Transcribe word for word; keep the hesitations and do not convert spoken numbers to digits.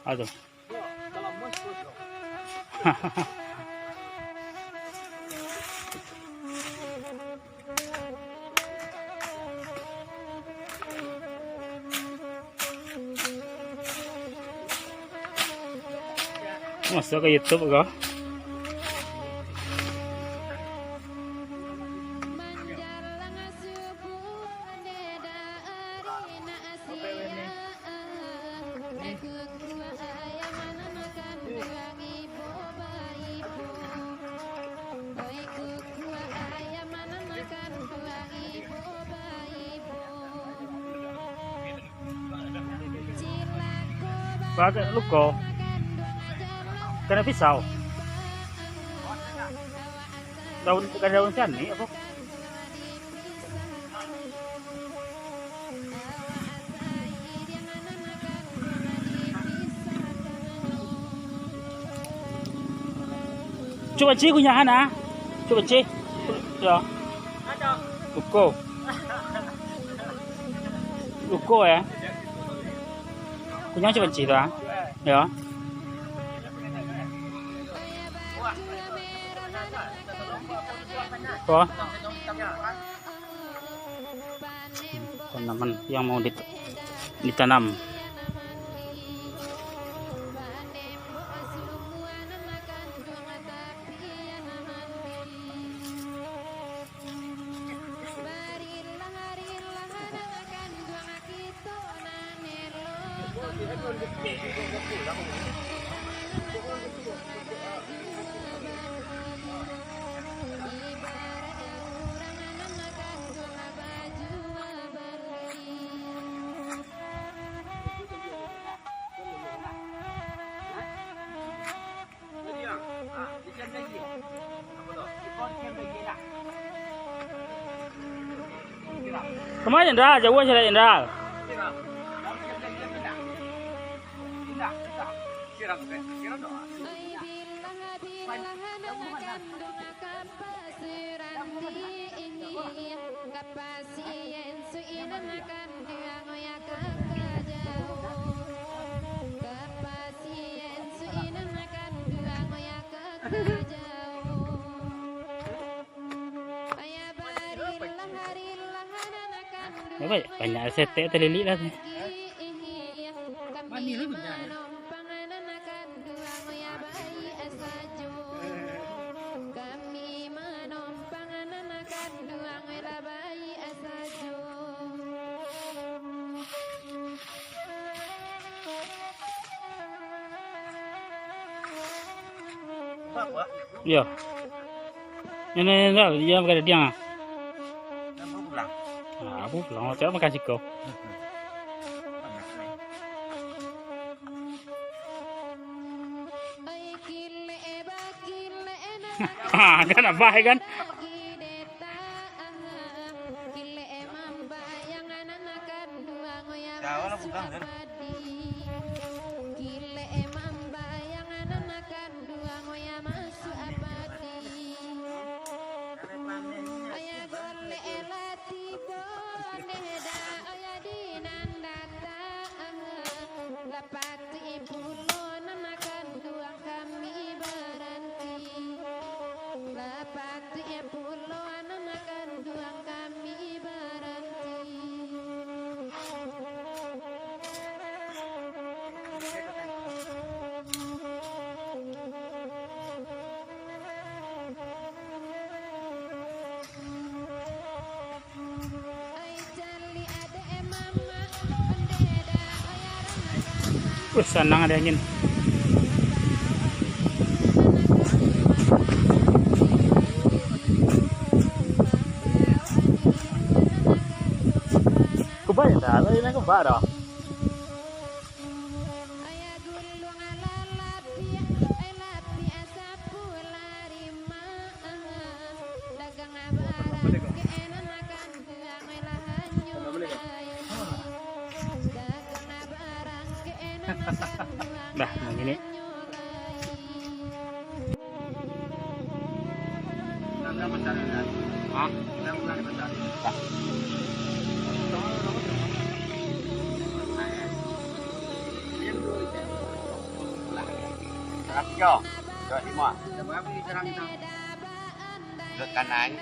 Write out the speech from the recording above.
Aduh. Masuk ka YouTube ko. Pakai luko. Kena pisau. Daun, bukan daun sianik apa? Cubo cih kunyahan, ah. Cubo cih. Yo. Luko. Luko, yo. Kunyah cubo cih tu, ah. Yo. Ko. Tanaman yang mau dit-, ditanam. Kama, Jenderal? Jauah caliak, Jenderal. Banyak, banyak setek talilik lah tu. Iyo. Ini, ini, ini, dia makan dia. Ah, apo pulang? Cak makan siko. Ah, kan abah, kan? Wih, sanang ado angin. Kubah indak, lain kubah dah. Dah, yang ini. Hah? Dah. Yo, duduak limo. Duduak kanan.